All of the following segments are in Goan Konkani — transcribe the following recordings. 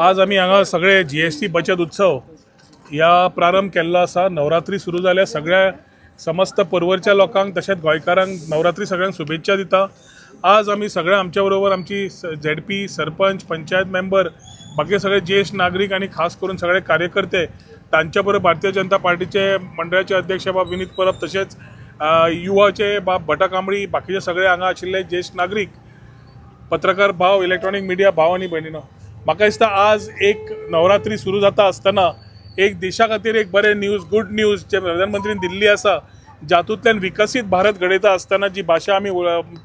आज आमी हांगा सगळे जीएसटी बचत उत्सव ह्या प्रारंभ केल्लो आसा. नवरात्री सुरू जाल्या, सगळ्या समस्त पर्वरच्या लोकांक तशेंच गोंयकारांक नवरात्री सगळ्यांक शुभेच्छा दिता. आज आमी सगळे आमच्या बरोबर आमची झेडपी सरपंच पंचायत मेंबर बाकी सगळे ज्येष्ठ नागरीक आनी खास करून सगळे कार्यकर्ते तांच्या बरोबर भारतीय जनता पार्टीचे मंडळाचे अध्यक्ष बाब विनीत परब तशेंच युवाचे बाब भटा कांबळी बाकीचे सगळे हांगा आशिल्ले ज्येष्ठ नागरीक पत्रकार भाव इलेक्ट्रॉनिक मिडिया भाव आनी भयणीनो, म्हाका दिसता आज एक नवरात्री सुरू जाता आसतना एक देशा खातीर एक बरें न्यूज गुड न्यूज जे प्रधानमंत्रीन दिल्ली आसा, जातूंतल्यान विकसीत भारत घडयता आसतना जी भाशा आमी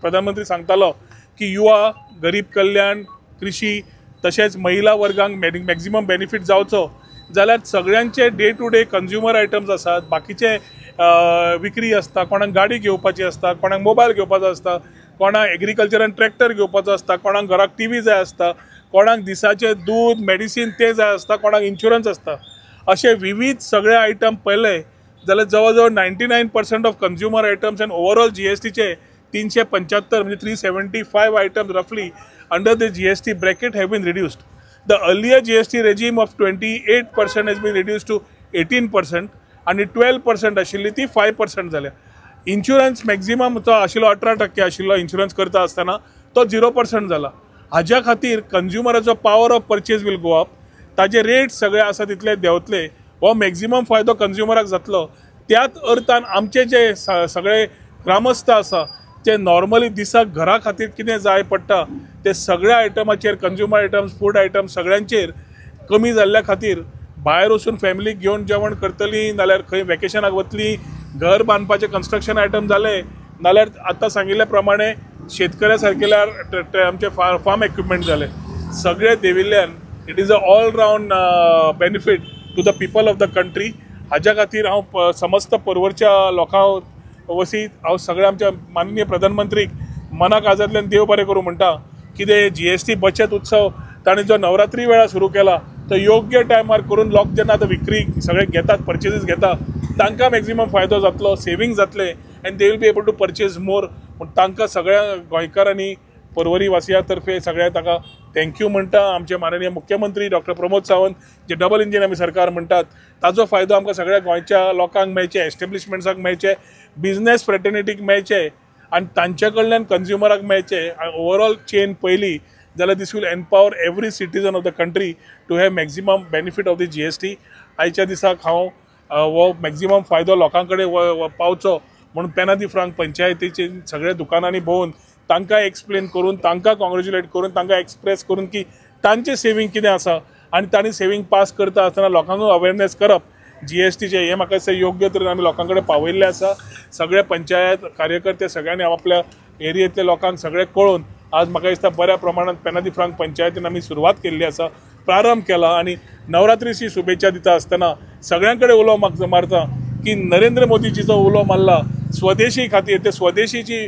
प्रधानमंत्री सांगतालो की युवा गरीब कल्याण कृषी तशेंच महिला वर्गांक मॅक्झिमम बेनिफीट जावचो जाल्यार सगळ्यांचे day to day consumer items आसात, बाकीचे विक्री आसता, कोणाक गाडी घेवपाची आसता, कोणाक मोबायल घेवपाचो आसता, कोणाक एग्रीकल्चरान ट्रॅक्टर घेवपाचो आसता, कोणाक घराक टीव्ही जाय आसता, कोणाक दिसाचें दूद मेडिसीन तें जाय आसता, कोणाक इन्शुरन्स आसता, अशे विविध सगळे आयटम पळयले जाल्यार जवळ जवळ 99% ऑफ कंज्युमर आयटम्स आनी ओवरऑल जीएसटीचे 375 म्हणजे 375 आयटम्स रफली under the GST bracket have been reduced. The earlier GST regime of 28% has been reduced to 18% आनी 12% आशिल्ली ती 5% जाल्या. इन्शुरन्स मॅक्झिमम तो आशिल्लो 18% आशिल्लो इन्शुरन्स करता आसतना तो 0% जाला. हाज्या खातीर कंज्युमराचो power of purchase will go up, ताजे रेट सगळे आसा तितले देंवतले, हो मॅक्झिमम फायदो कंज्युमराक जातलो. त्याच अर्थान आमचे जे सगळे ग्रामस्थ आसा ते नॉर्मली दिसाक घरा खातीर कितें जाय पडटा ते सगळ्या आयटमाचेर कंज्युमर आयटम्स फूड आयटम्स सगळ्यांचेर कमी जाल्ल्या खातीर भायर वचून फॅमिलीक घेवन जेवण करतली, नाल्यार खंय वेकेशनाक वतली, घर बांदपाचे कन्स्ट्रक्शन आयटम जाले, नाल्यार आतां सांगिल्ल्या प्रमाणे शेतकऱ्या सारकेल्या आमचे फार्म इक्विपमेंट जाले, सगळे देविल्ल्यान it is a all round benefit to the people of the country. हाज्या खातीर हांव समस्त पर्वरच्या लोकां वसी हांव सगळ्या आमच्या माननीय प्रधानमंत्रीक मना काळजांतल्यान देव बरें करूं म्हणटा. कितें जीएसटी बचत उत्सव ताणें जो नवरात्री वेळार सुरू केला तो योग्य टायमार करून लोक जेन्ना आतां विक्री सगळे घेतात पर्चेजीस घेता तांकां मॅक्झिमम फायदो जातलो, सेवींग जातले and they will be able to purchase more. पूण तांकां सगळ्या गोंयकारांनी पर्वरी वासिया तर्फे सगळ्या ताका thank you म्हणटा. आमचे माननीय मुख्यमंत्री डॉक्टर प्रमोद सावंत जे डबल इंजीन आमी सरकार म्हणटात ताजो फायदो आमकां सगळ्या गोंयच्या लोकांक मेळचे, एस्टेब्लिशमेंट्सांक मेळचे, बिजनेस फ्रेटर्निटीक मेळचे आनी तांचे कडल्यान कंज्युमराक मेळचे. ओवरऑल चेन पयली जाल्यार this will empower every citizen of the country to have maximum benefit of the GST. आयच्या दिसाक हांव हो मॅक्झिमम फायदो लोकां कडेन पावचो म्हणून पेना दी फ्रांक पंचायतीचे सगळे दुकानांनी भोंवन तांकां एक्सप्लेन करून तांकां कॉंग्रेच्युलेट करून तांकां एक्सप्रेस करून की तांचें सेवींग कितें आसा आनी तांणी सेवींग पास करता आसतना लोकांकूय अवेरनेस करप जीएसटीचें हें म्हाका दिसता योग्य तरेन आमी लोकां कडेन पावयल्लें आसा. सगळे पंचायत कार्यकर्ते सगळ्यांनी आपल्या एरियेंतल्या लोकांक सगळें कळोवन आज म्हाका दिसता बऱ्या प्रमाणांत पेना दी फ्रांक पंचायतीन आमी सुरवात केल्ली आसा, प्रारंभ केला. आनी नवरात्रीची शुभेच्छा दिता आसतना सगळ्यां कडेन उलो मारता की नरेंद्र मोदीजीचो उलो मारला स्वदेशी खातीर, ते स्वदेशीची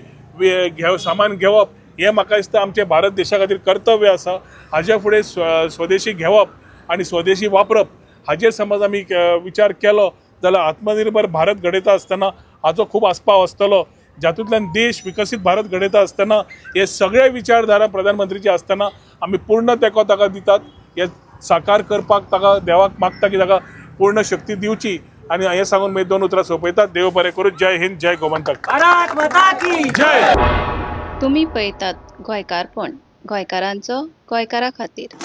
सामान घेवप हें म्हाका दिसता आमचें भारत देशा खातीर कर्तव्य आसा. हाज्या फुडें स्वदेशी घेवप आनी स्वदेशी वापरप हाजेर समज आमी विचार केलो जाल्यार आत्मनिर्भर भारत घडयता आसतना हाचो खूब आस्पाव आसतलो, जातूंतल्यान देश विकसीत भारत घडयता आसतना हे सगळे विचारधारा प्रधानमंत्रीची आसतना आमी पूर्ण तेंको ताका दितात. हे साकार करपाक ताका देवाक मागता की ताका पूर्ण शक्ती दिवची आनी हें सांगून मागीर दोन उतरां सोंपयतात. देव बरें करूं. जय हिंद, जय गोमंतक, भारत माता की जय. तुमी पळयतात गोंयकारपण, गोंयकारांचो गोंयकारा खातीर.